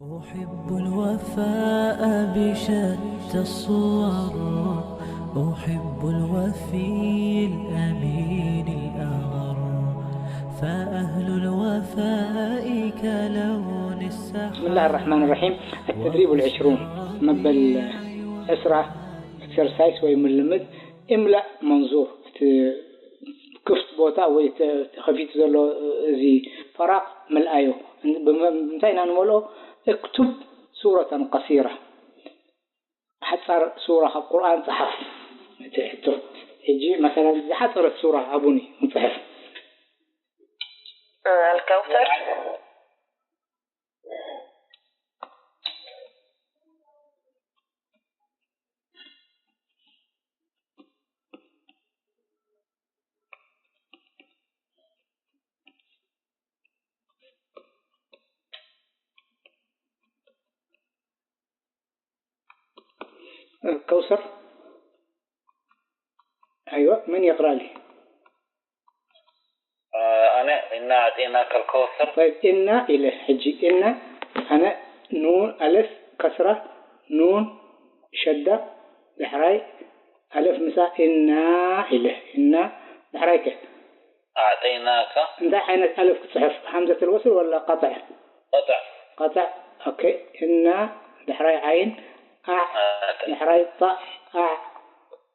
أحب الوفاء بشتى الصور، أحب الوفي الأمين الأغر، فأهل الوفاء كلون السحر. بسم الله الرحمن الرحيم. التدريب العشرون، መበል ዕስራ፣ ኤክሰርሳይስ ወይ ምልምድ። እምላእ መንዙር፣ እቲ ክፍት ቦታ ወይ ተ-፣ ተኸፊቱ ዘሎ እዚ ፈራቕ ምልኣዮ። ብመ-፣ ብምንታይ ኢና ንመልኦ? እክቱብ ሱረተን ቀሲራ፣ ሓጻር ሱራ ካብ ቁርኣን ጸሓፍ። እቲ ሕቶ፣ ሕጂ መሰለን ዝሓጸረት ሱራ ሃቡኒ፣ ንጽሕፍ። ኣልከውሰር። كوثر. أيوة، من يقرأ لي؟ آه، أنا، إنا أعطيناك الكوثر. طيب، إنا إله حجي، إنا، أنا نون، ألف، كسرة، نون، شدة، دحراي، ألف مسا، إنا إله، إنا دحراي كيف؟ أعطيناك. እንታይ ዓይነት ኣለፍ ክጽሕፍ? همزة الوصل ولا قطع؟ قطع. قطع. أوكي. إنا دحراي عين، أع، آه. دحراي طاء، أع،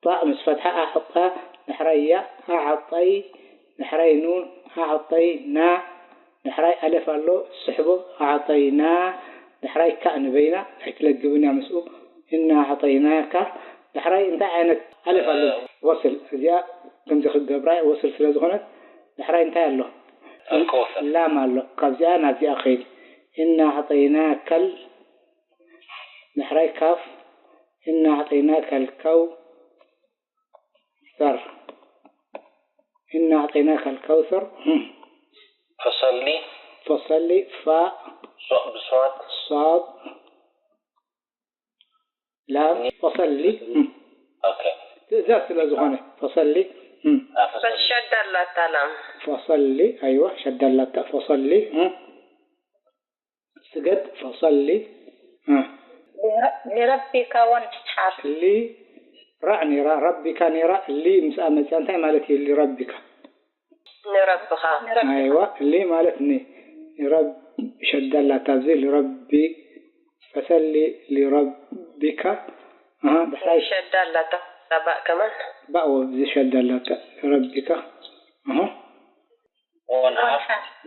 طاء ምስ ፈትሓ ኣዕጠ፣ ዳሕራይ ያእ ኣዕጠይ፣ ዳሕራይ ኑን ኣዕጠይና፣ ዳሕራይ ኣለፍ ኣሎ ስሕቦ ኣዕጠይና፣ ዳሕራይ ካእ ንበይና ኣይትለግብን እያ ምስኡ። እና ኣዕጠይናካ። ዳሕራይ እንታይ ዓይነት ኣለፍ ኣሎ? ወስል። እዚኣ ከምዚ ክገብራ እየ፣ ወስል ስለ ዝኾነት። ዳሕራይ እንታይ ኣሎ? ኣልኮ ወስል። ላም ኣሎ። ካብዚኣ ናብዚኣ ኸይድ። እና ኣዕጠይናከል፣ ዳሕራይ ካፍ፣ እና ኣዕጠይናከል ከው፣ ثر. إنا أعطيناك الكوثر. هم. فصلي. فصلي. فاء. ص-، بصاد. صاد. لام. فصلي. هم. أوكي. ትእዛዝ ስለ ዝኾነ ፈሰሊ። هم. آه، فصلي. በስ ሸዳ ኣላታ ላም። ፈሰሊ። ኣይዋ፣ ሸዳ ኣላታ። ፈሰሊ። هم. ስገድ፣ ፈሰሊ። እ። ሊረ-፣ ሊረቢካ ወንሓር። ሊ ራእ ነይራ፣ ረቢካ ነይራ፣ ሊ ምስኣ መፅያ እንታይ ማለት እዩ? ሊረቢካ። ንረብኻ። ኣይዋ፣ ሊ ማለት ኒ-፣ ረብ-፣ ሸዳ ኣላታ ኣብዚ፣ ሊረቢ፣ ፈሰሊ ሊረቢካ። ኣሃ፣ ድሕራይ ሸዳ ኣላታ፣ ባእ ከማን። ባእ ወብዚ ሸዳ ኣላታ፣ ሊረቢካ። ኣሃ። ወንሓር።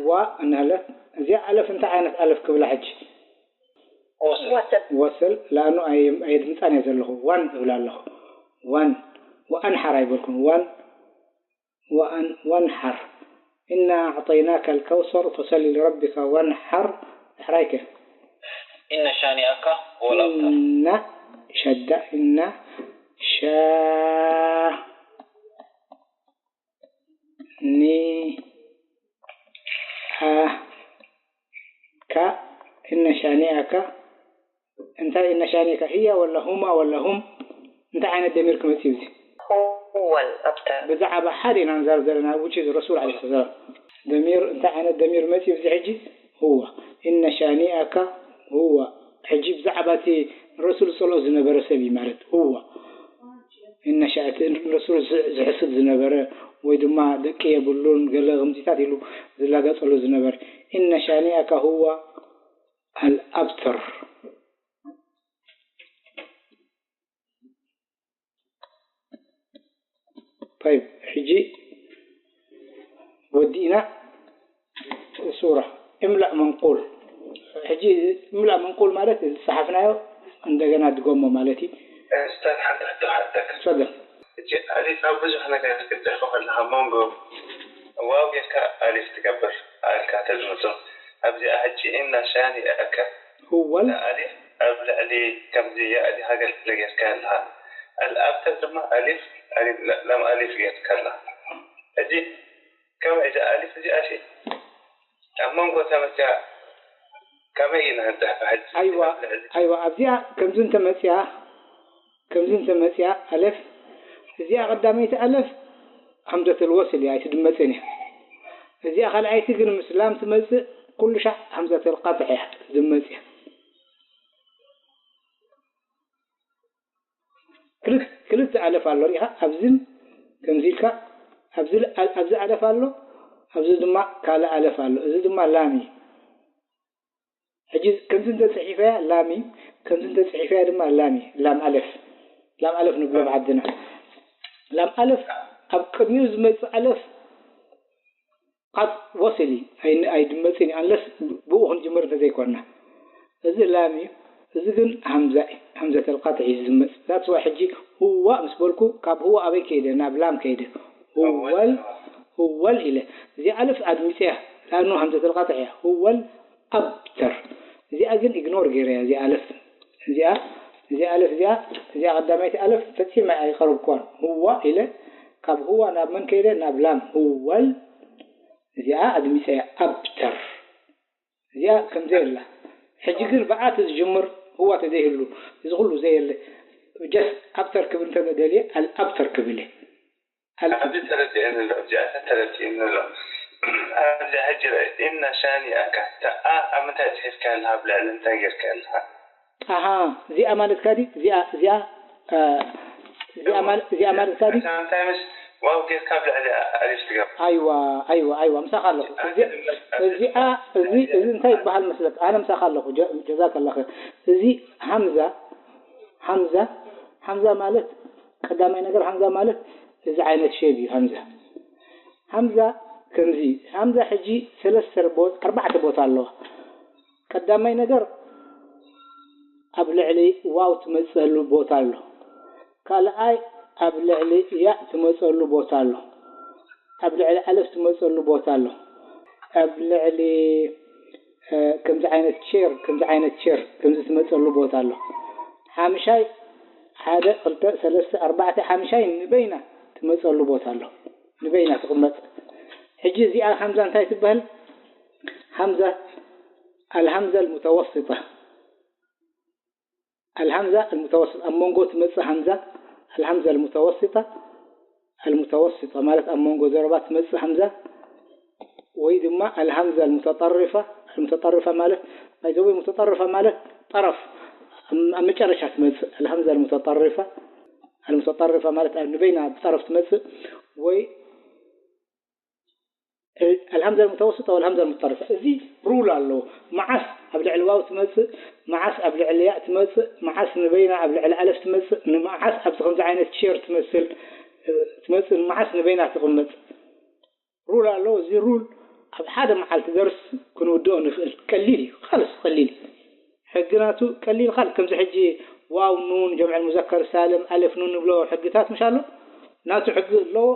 ዋ እንሃለት። እዚኣ ኣለፍ እንታይ ዓይነት ኣለፍ ክብላ ሕጂ? ወስል። ወስል። ወስል፣ ለኣኑ ኣየ-፣ ኣየድምጻን እየ ዘለኹ። ዋን እብላ ኣለኹ። ዋን። ወኣንሓር ኣይበልኩን። ዋን፣ ወኣን-፣ ወንሓር። إنا أعطيناك الكوثر فصل لربك وانحر. ዳሕራይ ከ? إن شانئك هو الأبتر. እና ሸዳ፣ እና ሻ-፣ ኒ-፣ ኣ-፣ ካ፣ እነ ሻኒኣካ። እንታይ እነ ሻኒኣካ? ህያ ወላ ሁማ ወላ ሁም? እንታይ ዓይነት ደሚር ክመጽእ እዩ እዚ? هو الأبتر. ብዛዕባ ሓደ ኢና ንዛረብ ዘለና፣ which is ረሱል ዓለይሂ ሰላም። ደሚር፣ እንታይ ዓይነት ደሚር መጽእ ኣብዚ ሕጂ? ሁወ። እነ ሻኒኣካ ሁወ። ሕጂ ብዛዕባ እቲ ረሱል ዝጸልኦ ዝነበረ ሰብ እዩ ማለት፣ ሁወ። እነ ሻ-፣ እቲ ረሱል ዝ-፣ ዝሕስድ ዝነበረ፣ ወይ ድማ ደቂ የብሉን፣ ገለ ከምዚታት ኢሉ ዝላገጸሉ ዝነበረ። እነ ሻኒኣካ ሁወ ኣልኣብተር። طيب، ሕጂ ወዲእና ሱራ እምላእ መንቁል። ሕጂ እምላእ መንቁል ማለት ዝጸሓፍናዮ እንደገና ድገሞ ማለት እዩ። ኡስታዝ፣ ሓንቲ ሕቶ ሓተካ። ትፈደል። ሕጂ ኣሊፍ ኣብ ብዙሕ ነገር ክትጽሕፎ ከለኻ መንጎ ዋው ጌርካ ኣሊፍ ትገብር፣ ኣልካ ተዝምጾ። ኣብዚኣ ሕጂ እና ሻኒኣካ ሁወል። ኣሊፍ ኣብ ልዕሊ ከምዚ ያእ ዲኻ ገለ ጌርካ ኣለኻ። ኣልኣብተር ድማ ኣሊፍ፣ ኣሊፍ፣ ላ-፣ ላም ኣሊፍ ጌርካ ኣለኻ። ሕጂ ከመይ እዛ ኣሊፍ እዚኣ ሲ ኣብ መንጎ ተመጽያ ከመይ ኢና ንጽሕፋ ሕጂ? ኣይዋ፣ ኣብ ልዕሊ ኣይዋ፣ ኣብዚኣ ከምዚ እንተመጽያ፣ ከምዚ እንተመጽያ ኣለፍ፣ እዚኣ ቀዳመይቲ ኣለፍ ሃምዘተል ወስል እያ፣ ኣይትድመጽን እያ። እዚኣ ካልኣይቲ ግን ምስ ላም ትመጽእ፣ ኩሉ ሻዕ ሃምዘተል ቀጥዕ እያ ትድመጽ እያ። ክልተ ኣለፍ ኣሎ ሪኢኻ ኣብዝን ከምዚ ኢልካ ኣብዚ ኣብዚ ኣለፍ ኣሎ ኣብዚ ድማ ካልእ ኣለፍ ኣሎ እዚ ድማ ላም እዩ ሕጂ ከምዚ እንተፅሒፈያ ላም እዩ ከምዚ እንተፅሒፈያ ድማ ላም እዩ ላም ኣለፍ ላም ኣለፍ ንብሎ ብዓድና ላም ኣለፍ ኣብ ቅድሚኡ ዝመፅእ ኣለፍ ቃጥ ወስል እዩ ኣይድመፅን እዩ ኣንለስ ብኡ ክንጅምር እንተዘይኮንና እዚ ላም እዩ እዚ ግን ሃምዛ እዩ ሃምዘተል ቃጥዕ እዩ ዝመፅ that's why ሕጂ ህዋ ምስ በልኩ ካብ ህዋ ኣበይ ከይደ ናብ ላም ከይደ ህወል ህወል ኢለ እዚኣ ኣልፍ ኣድሚፀያ ለኣኑ ሃምዘተል ቃጥዕ እያ ህወል ኣብተር እዚኣ ግን ኢግኖር ገይረያ እዚኣ ኣልፍ እዚኣ እዚኣ ኣልፍ እዚኣ እዚኣ ቀዳመይቲ ኣልፍ ፈፂመ ኣይቀረብኳን ህዋ ኢለ ካብ ህዋ ናብ መን ከይደ ናብ ላም ህወል እዚኣ ኣድሚፀያ ኣብተር እዚኣ ከምዘየላ ሕጂ ግን ብኣት ዝጅምር ህዋ ተዘይህሉ እዚ ኩሉ ዘየለ just ኣብተር ክብል እንተደልየ ኣል ኣብተር ክብል እየ ኣብዚ ተረዲእኒ ኣሎ እዚኣ ተረዲእኒ ኣሎ ኣብዚኣ ሕጂ ርአ እና ሻኒኣካ እታ ኣ ኣብ ምንታይ ፅሒፍካ ኣለካ ኣብ ልዕሊ እንታይ ጌርካ ኣለካ ኣሃ እዚኣ ማለትካ ድዩ እዚኣ እዚኣ እዚኣ ማለትካ ድዩ እንታይ ምስ ዋው ጌርካ ኣብ ልዕሊ ኣሊፍ ትገብር ኣይዋ ኣይዋ ኣይዋ ምሳኻ ኣለኹ እዚኣ እዚ እዚ እንታይ ይበሃል መስለካ ኣነ ምሳኻ ኣለኹ ጀዛከላ ኸይር እዚ ሃምዛ ሃምዛ ሃምዛ ማለት ቀዳማይ ነገር ሃምዛ ማለት እዚ ዓይነት ሼብ እዩ ሃምዛ ሃምዛ ከምዚ ሃምዛ ሕጂ ሰለስተ ኣርባዕተ ቦታ ኣለዋ ቀዳማይ ነገር ኣብ ልዕሊ ዋው ትመፀሉ ቦታ ኣሎ ካልኣይ ኣብ ልዕሊ ያእ ትመፀሉ ቦታ ኣሎ ኣብ ልዕሊ ኣለፍ ትመፀሉ ቦታ ኣሎ ኣብ ልዕሊ ከምዚ ዓይነት ቸር ከምዚ ዓይነት ቸር ከምዚ ትመፀሉ ቦታ ኣሎ ሓምሻይ ሓደ ክልተ ሰለስተ ኣርባዕተ ሓምሻይ ንበይና ትመፀሉ ቦታ ኣሎ ንበይና ትቕመጥ ሕጂ እዚኣ ሃምዛ እንታይ ትበሃል ሃምዛ ኣልሃምዛ ልሙተወስጣ ኣልሃምዛ ኣልሙተወስጥ ኣብ መንጎ ትመጽእ ሃምዛ ኣልሃምዛ ኣልሙተወስጣ ኣልሙተወስጣ ማለት ኣብ መንጎ ዘረባ ትመጽእ ሃምዛ ወይ ድማ ኣልሃምዛ ኣልሙተጠርፋ ኣልሙተጠርፋ ማለት ባይዘወይ ሙተጠርፋ ማለት ጠረፍ ኣብ መጨረሻ ትመጽእ ኣልሃምዛ ኣልሙተጠርፋ ኣልሙተጠርፋ ማለት ኣብ ንበይና ብጠረፍ ትመጽእ ወይ ኣልሃምዛ ሙተወስጣ ወልሃምዛ ሙተጠርፋ እዚ ሩል ኣለዎ መዓስ ኣብ ልዕሊ ዋው ትመጽእ መዓስ ኣብ ልዕሊ ያእ ትመጽእ መዓስ ንበይና ኣብ ልዕሊ ኣለፍ ትመጽእ ንመዓስ ኣብዚ ከምዚ ዓይነት ሼር ትመስል ትመጽእ ንመዓስ ንበይና ትቕመጥ ሩል ኣለዎ እዚ ሩል ኣብ ሓደ መዓልቲ ደርስ ክንውድኦ ንኽእል ቀሊል እዩ ካልስ ቀሊል እዩ ሕጊ ናቱ ቀሊል ካልእ ከምዚ ሕጂ ዋው ኑን ጀምዐል ሙዘከር ሳልም ኣለፍ ኑን ንብሎ ሕግታት ምሽ ኣሎ ናቱ ሕጊ ኣለዎ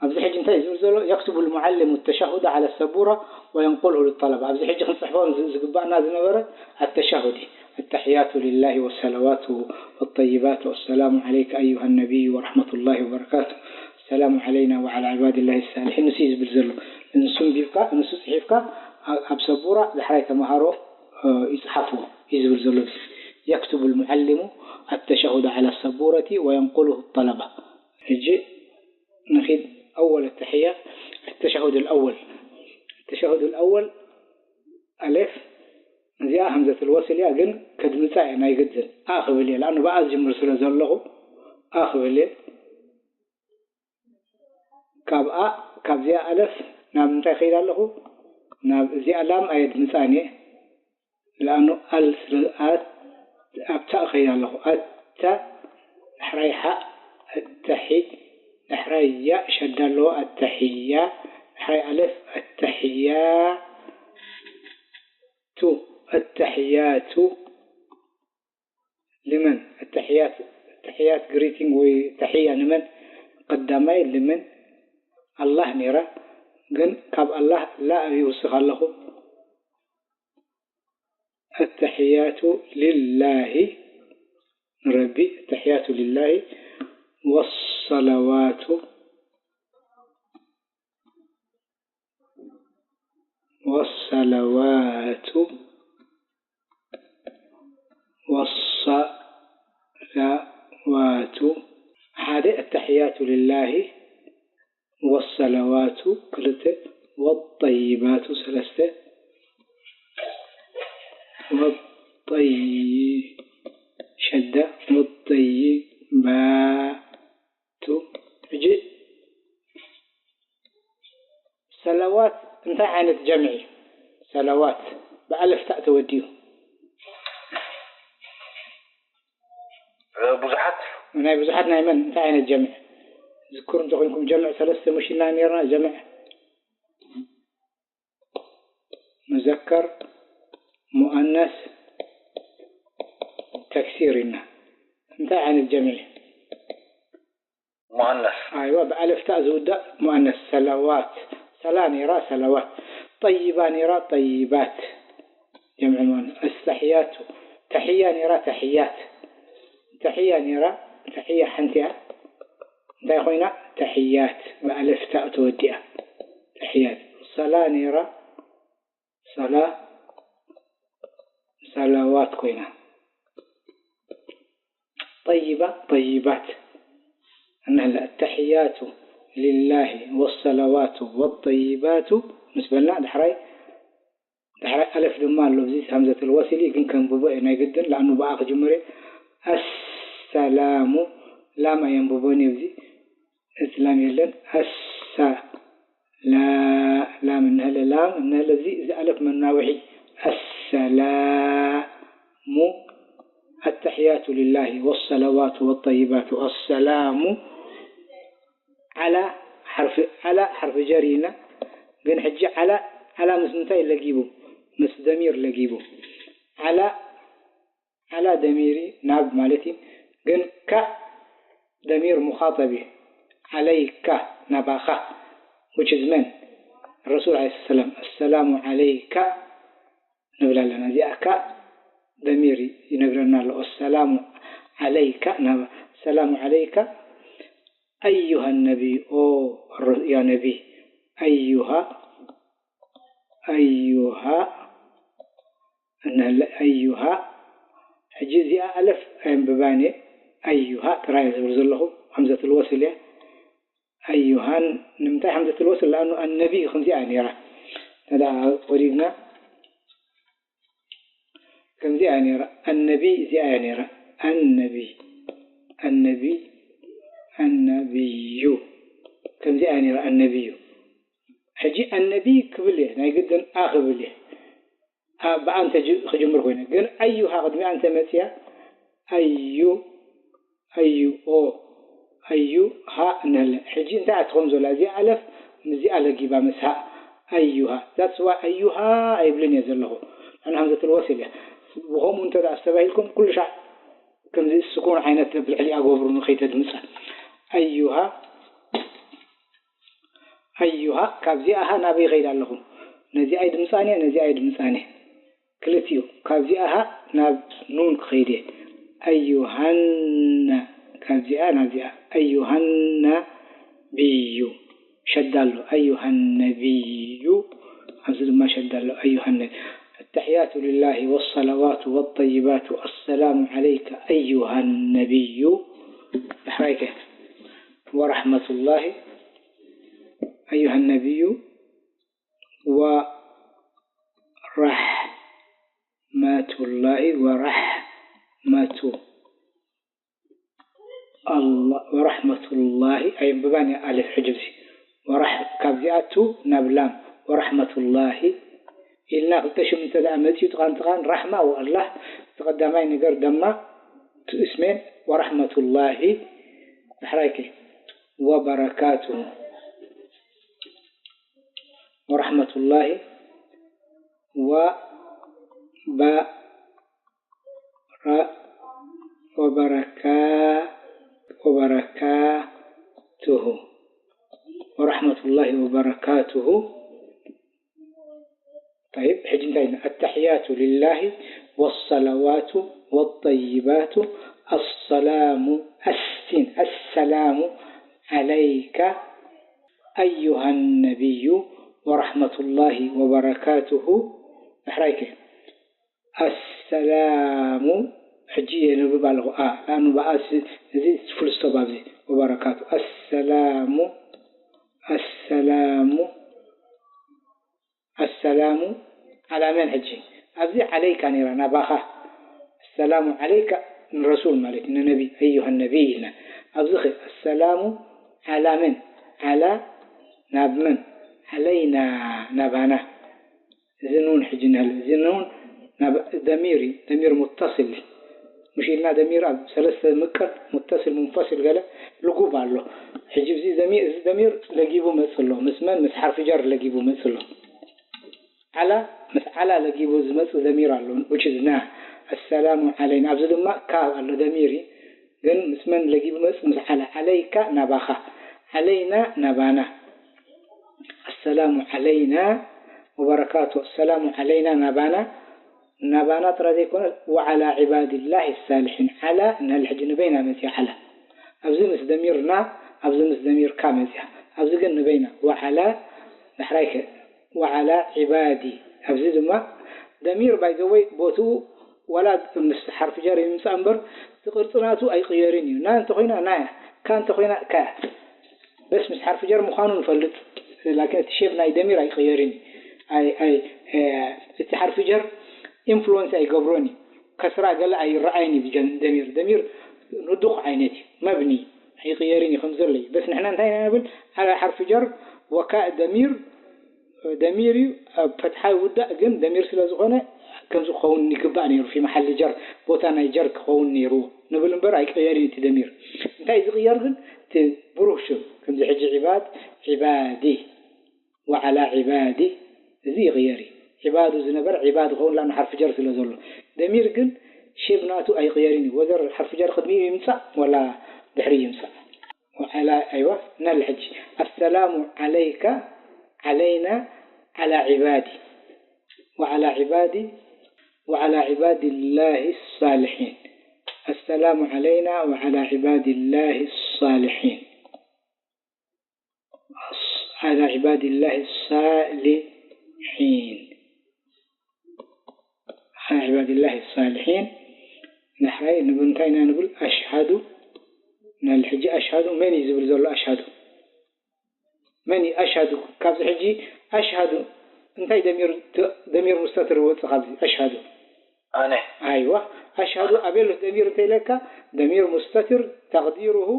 ኣብዚ ሕጂ እንታይ ዝብል ዘሎ يكتب المعلم التشهد على السبورة وينقله للطلبة ኣብዚ ሕጂ ክንፅሕፎ ዝግባእና ዝነበረ التشهد التحيات لله والصلوات والطيبات والسلام عليك أيها النبي ورحمة الله وبركاته السلام علينا وعلى عباد الله الصالحين ንሱ እዩ ዝብል ዘሎ ንሱ ንቢብካ ንሱ ፅሒፍካ ኣብ ሰቡራ ዳሕራይ ተምሃሮ ይፅሓፍዎ እዩ ዝብል ዘሎ يكتب المعلم التشهد على السبورة وينقله الطلبة ሕጂ نخيد أول التحية التشهد الأول التشهد الأول ألف እዚኣ همزة الوصل እያ ግን ከድምፃ እየ ናይ ግድን ኣ ክብል እየ لأنه ብኣ ዝጅምር ስለ ዘለኹ ኣ ክብል እየ ካብ ኣ ካብዚኣ ኣለፍ ናብ ምንታይ ከይድ ኣለኹ ናብ እዚኣ ላም ኣየድምፃን እየ لأنه ኣል ስለ ኣት ኣብታ ከይድ ኣለኹ ኣታ ዳሕራይ ሓእ ኣተሒ ዳሕራይ ያእ ሸዳ ኣለዎ ኣተሕያ ዳሕራይ ኣለፍ ኣተሕያ ቱ ኣተሕያቱ لمن التحيات التحيات greeting ወይ ተሕያ ንመን ቀዳማይ لمن ኣላህ ነይራ ግን ካብ ኣላህ ላ ይውስኽ ኣለኹ التحيات لله ንረቢ التحيات لله والصلوات والصلوات والصلوات ሓደ التحيات لله والصلوات ክልተ والطيبات ሰለስተ والطي ሸ ሕደ ወጠይባቱ። ሕጂ ሰለዋት እንታይ ዓይነት ጀምዒ? ሰለዋት ብኣለፍ ታእ ተወዲኡ። ብዙሓት። ናይ ብዙሓት ናይ መን? እንታይ ዓይነት ጀምዒ? ዝክሩ እንተኾይንኩም ጀምዕ ሰለስተ ሙሽና ነይርና። ጀምዕ ሙዘከር፣ ሙኣነስ፣ ተክሲር ኢልና። እንታይ ዓይነት ጀምዒ? ሙኣነስ። ኣይዋ ብኣለፍ ታእ ዝውዳእ ሙኣነስ። ሰላዋት። ሰላ ነይራ ሰላዋት። ጠይባ ነይራ ጠይባት። ጀምዒ ሙኣነስ። ኣስተሕያቱ። ተሕያ ነይራ ተሕያት። ተሕያ ነይራ ተሕያ ሓንቲ እያ። እንታይ ኮይና? ተሕያት። ብኣለፍ ታእ ተወዲኣ። ተሕያት። ሰላ ነይራ ሰላ ሰላዋት ኮይና። ጠይባ ጠይባት። እንሕለ ኣተሕያቱ ሊላሂ ወሰላዋቱ ወጠይባቱ ምስ በልና ዳሕራይ ዳሕራይ ኣለፍ ድማ ኣሎ። እዚ ሃምዘተል ወስል እዩ፣ ግን ከንብቦ እየ ናይ ግድን፣ ለኣኑ ብኣ ክጅምር እየ። ኣሰላሙ ላም ኣየንብቦን እየ፣ ኣብዚ እቲ ላም የለን። ኣሳ ላ ላም እንሀለ ላም እንሀለ እዚ እዚ ኣለፍ መናውሒ። ኣሰላሙ ኣተሕያቱ ሊላሂ ወሰለዋቱ ወጠይባቱ ኣሰላሙ ዓላ ሓርፊ ዓላ ሓርፊ ጀር ኢልና። ግን ሕጂ ዓላ ዓላ ምስ ምንታይ ለጊቡ? ምስ ደሚር ለጊቡ። ዓላ ዓላ ደሚሪ ናብ ማለት እዩ። ግን ካ ደሚር ሙኻጠብ እዩ። ዓለይካ ናባኻ which is men ረሱል ዓለይሂ ሰላም ኣሰላሙ ዓለይካ ንብል ኣለና። እዚኣ ካ ደሚር ይነግረና ኣሎ። ኣሰላሙ ዓለይካ ናብ ሰላሙ ዓለይካ ኣዩሃ ነቢይ ኦ ያ ነቢይ ኣዩሃ ኣዩሃ እንለ ኣዩሃ። ሕጂ እዚኣ ኣለፍ ኣየንብባን እየ። ኣዩሃ ጥራይ ዝብል ዘለኹ ሃምዘቱል ወስል እያ። ኣዩሃን ንምንታይ ሃምዘቱል ወስል? ለኣኑ ኣነቢ ከምዚኣ እያ ነይራ። እንተ ደኣ ወዲድና ከምዚኣ እያ ነይራ። ኣነቢ እዚኣ እያ ነይራ። ኣነቢ ኣነቢ ኣነቢዩ ከምዚኣ እያ ነይራ። ኣነቢዩ ሕጂ ኣነቢ ክብል እየ፣ ናይ ግድን ኣ ክብል እየ። ብኣ እንተ ክጅምር ኮይነ ግን ኣዩሃ ቅድሚኣ እንተ መፅያ ኣዩ ኣዩ ኦ ኣዩ ሃ እንህለ። ሕጂ እንታይ ኣትኾም ዘላ እዚኣ ኣለፍ ምስዚኣ ለጊባ ምስ ሃ ኣዩሃ that's why ኣዩሃ ኣይብልን እየ ዘለኹ። ኣነ ሃምዘቱል ወስል እያ። ብኸምኡ እንተ ደኣ ኣስተባሂልኩም ኩሉ ሻዕ ከምዚ ስኩን ዓይነት ብልዕሊኣ ገብሩ ንኸይተድምፃ ኣዩሃ ኣዩሃ ካብዚኣ ሃ ናበይ ይኸይድ ኣለኹ? ነዚኣ ይድምፃን እየ፣ ነዚኣ ይድምፃን እየ። ክልቲኡ ካብዚኣ ሃ ናብ ኑን ክኸይድ እየ። ኣዩሃና ካብዚኣ ናብዚኣ ኣዩሃና ብዩ ሸዳ ኣሎ ኣዩሃ ነቢዩ ኣብዚ ድማ ሸዳ ኣሎ ኣዩሃ ነቢ التحيات لله والصلوات والطيبات السلام عليك أيها النبي ዳሕራይከ ورحمة الله أيها النبي ورحمة الله ورحمة الله ورحمة الله ኣየንብባን እያ ኣለፍ ሕጂ እዚ ካብዚኣ ቱ ናብ ላም ورحمة الله ኢልና ክልተ ሽም እንተ ደኣ መፂኡ ጥቓን ጥቓን ራሕማ ወኣላህ እቲ ቀዳማይ ነገር ደማ ቱ እስሜን ورحمة الله ዳሕራይከ وبركاته ورحمة الله وبركاته ورحمة الله وبركاته طيب ሕጂ እንታይ التحيات لله والصلوات والطيبات السلام السين السلام عليك أيها النبي ورحمة الله وبركاته ዳሕራይከ السلام ሕጂ የንብብ ኣለኹ ኣ ላኑ ብኣ እዚ ፉል ስቶፕ ኣብዚ وبركاته السلام السلام السلام على من ሕጂ ኣብዚ عليك ነይራ ናባኻ السلام عليك ንረሱል ማለት እዩ፣ ንነቢ፣ ኣዩሃ ነቢ ኢልና። ኣብዚ ኸ ኣሰላሙ ዓላ መን? ዓላ ናብ መን? ዓለይና፣ ናባና። እዚ ኑን ሕጂ ንህል፣ እዚ ኑን ናብ ደሚር እዩ፣ ደሚር ሙተስል እዩ። ምሽ ኢልና ደሚር ኣብ ሰለስተ ምቀል፣ ሙተስል፣ ሙንፈስል ገለ ልጉብ ኣሎ። ሕጂ እዚ ደሚር፣ እዚ ደሚር ለጊቡ መጽእ ኣሎ። ምስ መን? ምስ ሓርፊ ጀር ለጊቡ መጽእ ኣሎ። ዓላ፣ ምስ ዓላ ለጊቡ ዝመጽእ ደሚር ኣሎ፣ which is ና። ኣሰላሙ ዓለይና። ኣብዚ ድማ ካብ ኣሎ ደሚር እዩ። ግን ምስ መን ለጊቡ መጽእ? ምስ ዓላ። ዓለይካ፣ ናባኻ። ዓለይና፣ ናባና። ኣሰላሙ ዓለይና ወበረካቱ። ኣሰላሙ ዓለይና፣ ናባና። ናባና ጥራይ ዘይኮነ፣ ወዓላ ዒባድላሂ ሳልሒን። ዓላ እንሀል ሕጂ ንበይና መጽያ ዓላ። ኣብዚ ምስ ደሚርና፣ ኣብዚ ምስ ደሚርካ መጽያ። ኣብዚ ግን ንበይና። ወዓላ፣ ዳሕራይ ከ? ወዓላ ዒባዲ። ኣብዚ ድማ ደሚር፣ by the way፣ ቦትኡ ዋላ ምስ ሓርፊ ጀር ይምጻእ እምበር፣ እቲ ቅርጺ ናቱ ኣይቅየርን እዩ። ና እንተኾይና ናያ፣ ካ እንተኾይና ካያ። በስ ምስ ሓርፊ ጀር ምዃኑ ንፈልጥ። ላኪን እቲ ሼፕ ናይ ደሚር ኣይቅየርን እዩ። ኣይ፣ ኣይ፣ እ፣ እቲ ሓርፊ ጀር ኢንፍሉወንስ ኣይገብሮን እዩ። ከስራ ገለ ኣይረኣይን እዩ ብጀን-፣ ደሚር። ደሚር ንዱቕ ዓይነት እዩ። መብኒ ኣይቅየርን እዩ ከም ዘሎ እዩ። በስ ንሕና እንታይ ኢና ንብል? ዓላ ሓርፊ ጀር ወካእ ደሚር፣ ደሚር እዩ። ኣብ ፈትሓ ይውዳእ፣ ግን ደሚር ስለ ዝኾነ ከምዚ ክኸውን ይግባእ ነይሩ። ፊ መሓሊ ጀር፣ ቦታ ናይ ጀር ክኸውን ነይርዎ ንብል እምበር ኣይቅየርን እዩ እቲ ደሚር። እንታይ ዝቕየር ግን? እቲ ብሩህ ሽም፣ ከምዚ ሕጂ ዒባድ፣ ዒባዲ፣ ወዓላ ዒባዲ፣ እዚ ይቕየር እዩ። ዒባዱ ዝነበረ ዒባድ ክኸውን ላም ሓርፊ ጀር ስለ ዘሎ። ደሚር ግን ሼፕ ናቱ ኣይቕየርን እዩ። ወዘር ሓርፊ ጀር ቅድሚኡ ይምጻእ ወላ ድሕሪ ይምጻእ። ወዓላ፣ ኣይዋ፣ ናል ሕጂ። ኣሰላሙ ዓለይካ፣ ዓለይና፣ ዓላ ዒባዲ። ወዓላ ዒባዲ፣ ወዓላ ዒባዲላሂ ሳልሒን። ኣሰላሙ ዓለይና ወዓላ ዒባዲላሂ ሳልሒን። ዓላ ዒባዲላሂ ሳልሒን። ዓላ ዒባዲላሂ ሳልሒን። ዳሕራይ ንብል እንታይ ኢና ንብል? ኣሽሃዱ። ናል ሕጂ ኣሽሃዱ መን እዩ ዝብል ዘሎ? ኣሽሃዱ መን እዩ? ኣሽሃዱ። ካብዚ ሕጂ ኣሽሃዱ እንታይ ደሚር፣ ደሚር ሙስተትር ይወጽእ ካብዚ? ኣሽሃዱ። ኣነ። ኣይዋ፣ ኣሽሃዱ ኣበይ ኣሎ ደሚር እንተ ኢለካ፣ ደሚር ሙስተትር ተቕዲሩሁ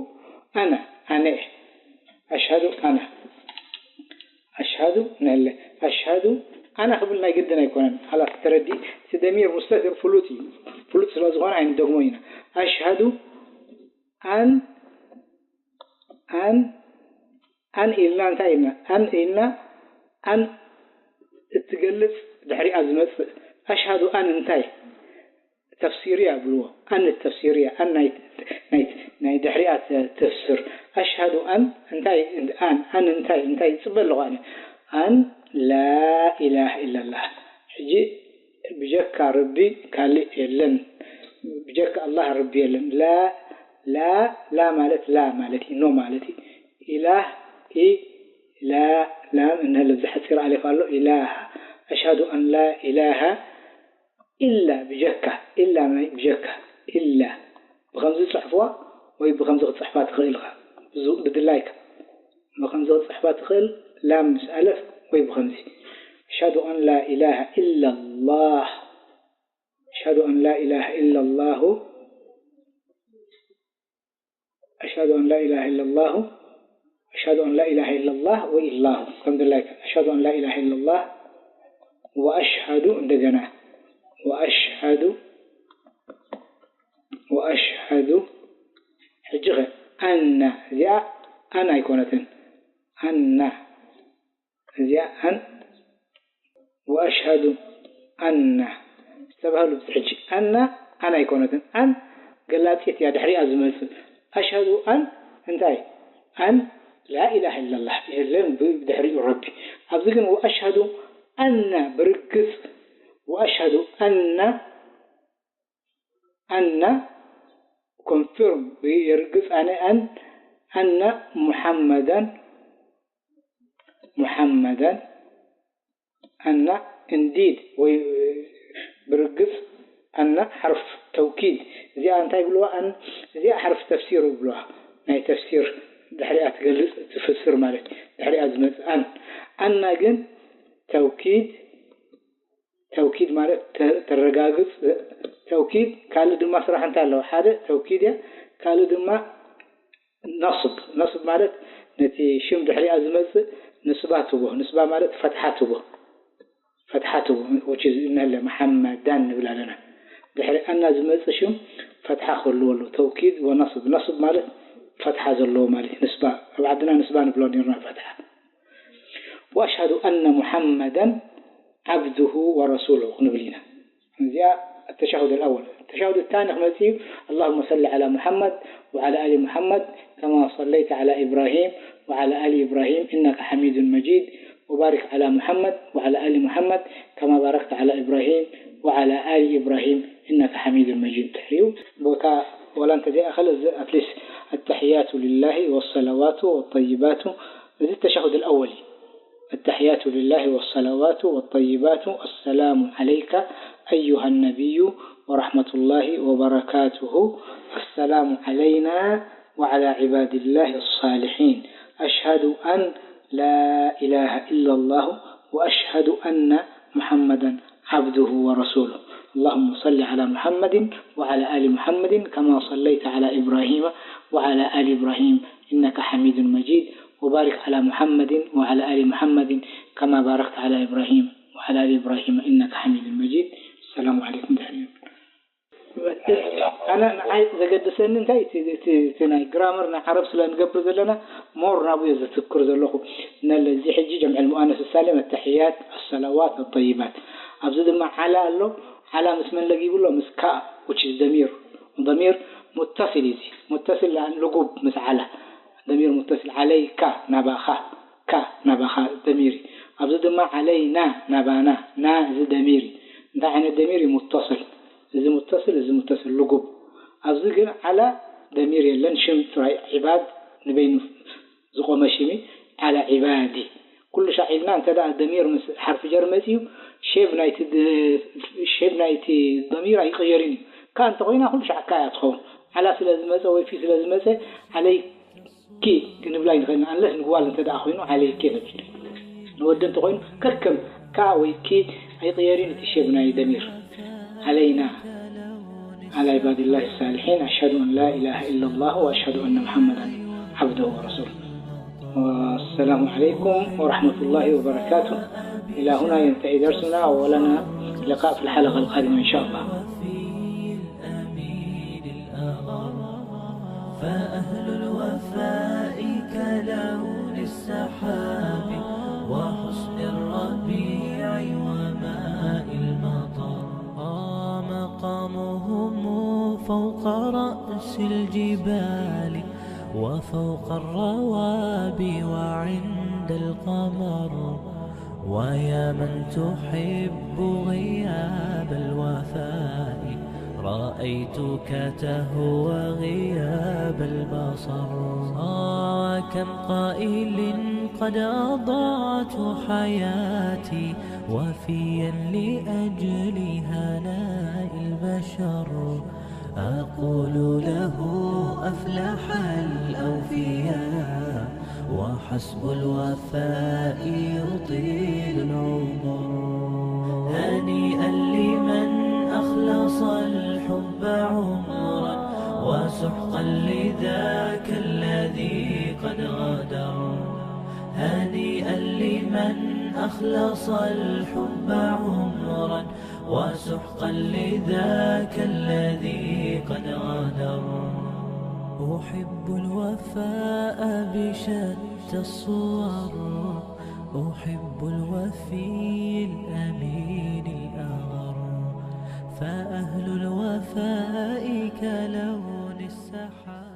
ኣና፣ ኣነ እየ። ኣሽሃዱ ኣና። ኣሽሃዱ ንህለ። ኣሽሃዱ ኣና ክብል ናይ ግድን ኣይኮነን። ኻላስ ተረዲእ። እቲ ደሚር ሙስተትር ፍሉጥ እዩ። ፍሉጥ ስለ ዝኾነ ኣይንደግሞ ኢና። ኣሽሃዱ ኣን፣ ኣን፣ ኣን ኢልና እንታይ ኢልና? ኣን ኢልና፣ ኣን እትገልጽ ድሕሪኣ ዝመጽእ። ኣሽሃዱ ኣን እንታይ? ተፍሲርያ ይብልዎ። ኣን ተፍሲርያ፣ ኣን ናይ፣ ናይ፣ ናይ ድሕሪኣ ተ-፣ ተፍስር። ኣሽሃዱ ኣን እንታይ? ኣን፣ ኣን እንታይ? እንታይ ይጽበ ኣለኹ ኣነ? ኣን ላ ኢላሃ ኢለላህ። ሕጂ ብጀካ ረቢ ካልእ የለን። ብጀካ ኣላህ ረቢ የለን። ላ፣ ላ፣ ላ ማለት ላ ማለት እዩ። ኖ ማለት እዩ። ኢላህ፣ ኢ፣ ላ፣ ላም፣ እንሀ ለብዚ ሓጺር ኣሌፍ ኣሎ። ኢላሃ። ኣሽሃዱ ኣን ላ ኢላሃ ኢላ ብጀካ፣ ኢላ ናይ ብጀካ፣ ኢላ። ብኸምዚ ጽሕፍዋ ወይ ብኸምዚ ክትጽሕፋ ትኽእል ኢኻ። ብዙ ብድላይካ። ብኸምዚ ክትጽሕፋ ትኽእል፣ ላም ምስ ኣለፍ ወይ ብኸምዚ። ኣሽሃዱ ኣን ላ ኢላሃ ኢላላህ። ኣሽሃዱ ኣን ላ ኢላሃ ኢላላሁ። ኣሽሃዱ ኣን ላ ኢላሃ ኢላላሁ። ኣሽሃዱ ኣን ላ ኢላሃ ኢላላህ ወይ ኢላሁ። ከም ድላይካ። ኣሽሃዱ ኣን ላ ኢላሃ ኢላላህ ወኣሽሃዱ፣ እንደገና። ወኣሽሃዱ፣ ወኣሽሃዱ። ሕጂ ኸ ኣና፣ እዚኣ ኣን ኣይኮነትን። ኣና። እዚኣ ኣን፣ ወኣሽሃዱ ኣና ዝተባህሉ፣ ብዚ ሕጂ ኣና ኣን ኣይኮነትን። ኣን ገላጺት እያ፣ ድሕሪኣ ዝመጽእ። ኣሽሃዱ ኣን እንታይ? ኣን ላኢላሃ ኢላላህ የለን ብድሕሪኡ ረቢ። ኣብዚ ግን ወኣሽሃዱ ኣና ብርግጽ፣ ወኣሽሃዱ ኣና ኣና ኮንፊርም የርግጽ ኣነ ኣን ኣና ሙሓመዳን ሙሓመዳን ኣና ኢንዲድ ወይ ብርግጽ ኣና ሓርፍ ተውኪድ እዚኣ እንታይ ይብልዋ? ኣን እዚኣ ሓርፍ ተፍሲር ይብልዋ። ናይ ተፍሲር ድሕሪኣ ትገልጽ ትፍስር ማለት ድሕሪኣ ዝመጽእ ኣን ኣና ግን ተውኪድ ተውኪድ ማለት ተ-፣ ተረጋግጽ፣ ተ-፣ ተውኪድ ካልእ ድማ ስራሕ እንታይ ኣለዎ? ሓደ ተውኪድ እያ፣ ካልእ ድማ ነስብ። ነስብ ማለት ነቲ ሽም ድሕሪኣ ዝመጽእ ንስባ ትቦ። ንስባ ማለት ፈትሓ ትቦ። ፈትሓ ትቦ፣ which is እንሀለ መሓመዳን ንብል ኣለና። ድሕሪ ኣና ዝመጽእ ሽም ፈትሓ ክህልዎ ኣለዎ። ተውኪድ ወነስብ። ነስብ ማለት ፈትሓ ዘለዎ ማለት እዩ። ንስባ፣ ኣብ ዓድና ንስባ ንብሎ ነርና ፈትሓ። ወኣሽሃዱ ኣነ ሙሓመዳን ዓብዱሁ ወረሱሉ ክንብል ኢና። እዚኣ التشهد الأول. التشهد الثاني ክመጽእ እዩ። اللهم صل على محمد وعلى آل محمد كما صليت على إبراهيم وعلى آل إبراهيم إنك حميد مجيد وبارك على محمد وعلى آل محمد كما باركت على إبراهيم وعلى آل إبراهيم إنك حميد مجيد. ድሕሪኡ ቦታ ወላ እንተዘይኣኸለ እዚ at least التحيات لله والصلوات والطيبات، እዚ التشهد الأول እዩ። التحيات لله والصلوات والطيبات، السلام عليك أيها النبي ورحمة الله وبركاته، السلام علينا وعلى عباد الله الصالحين، أشهد أن لا إله إلا الله وأشهد أن محمدا عبده ورسوله. اللهم صل على محمد وعلى آل محمد كما صليت على إبراهيم وعلى آل إبراهيم إنك حميد مجيد، وبارك على محمد وعلى آل محمد كما باركت على إبراهيم وعلى آل إبراهيم إنك حميد مجيد. السلام عليكم. ድሕሪ ኣነ ንዓይ ዘገድሰኒ እንታይ እቲ ናይ ግራመር ናይ ዓረብ ስለ ንገብር ዘለና ሞር ናብኡ እየ ዘትክር ዘለኹ። ነዚ ሕጂ ጀምዕ ሙኣነስ ሳሊም፣ ኣተሕያት፣ ኣሰላዋት፣ ኣጠይባት። ኣብዚ ድማ ዓላ ኣሎ። ዓላ ምስ መን ለጊቡ ኣሎ? ምስ ካእ፣ which is ደሚር። ደሚር ሙተሲል እዩ። እዚ ሙተሲል ልጉብ ምስ ዓላ። ደሚር ሙተሲል ዓለይካ፣ ናባኻ። ካ ናባኻ ደሚር እዩ። ኣብዚ ድማ ዓለይና፣ ናባና። ና እዚ ደሚር እዩ። እንታይ ዓይነት ደሚር እዩ? ሙተስል። እዚ ሙተስል፣ እዚ ሙተስል ልጉብ። ኣብዚ ግን ዓላ ደሚር የለን። ሽም ጥራይ ዒባድ ንበይኑ ዝቆመ ሽም እዩ። ዓላ ዒባዲ። ኩሉ ሻዕ ኢልና እንተ ደኣ ደሚር ምስ ሓርፊ ጀር መጺኡ ሼብ ናይቲ ድ-፣ ሼብ ናይቲ ደሚር ኣይቅየርን እዩ። ካ እንተኾይና ኩሉ ሻዕ ካ እያ ትኸውን። ዓላ ስለ ዝመጸ ወይ ፊ ስለ ዝመጸ ዓለይ ኪ ክንብላ ኣይንኽእልን። ኣንለስ ንጓል እንተ ደኣ ኮይኑ ዓለይኪ ንብል። ንወዲ እንተ ኮይኑ ከከም ካ ወይ ኪ ኣይቕየርን እቲ ሼብ ናይ ደሚር። ዓለይና ዓላ ዒባዲላሂ ሳሊሒን። ኣሽሀዱ ኣን ላ ኢላሃ ኢለላህ ወኣሽሀዱ ኣነ ሙሐመዳን ዐብዱሁ ወረሱሉህ። ወሰላሙ ዓለይኩም ወረሕመቱላሂ ወበረካቱህ። إلى هنا ينتهي درسنا، ولنا لقاء في الحلقة القادمة إن شاء الله. الأمين الأغر، فأهل الوفاء كلون السحاب، وحسن الربيع وماء المطر. آه، مقامهم فوق رأس الجبال، وفوق الروابي وعند القمر. ويا من تحب غياب الوفاء، رأيتك تهوى غياب البصر. آه، كم قائل قد أضعت حياتي وفيا لأجل هناء البشر. أقول له أفلح الأوفياء، وحسب الوفاء يطيل العمر. هنيئا لمن أخلص الحب عمرا، وسحقا لذاك الذي قد غدر. هنيئا لمن أخلص الحب عمرا، وسحقا لذاك الذي قد غدر. أحب الوفاء بشتى الصور، أحب الوفي الأمين الأغر، فأهل الوفاء كلون السحاب.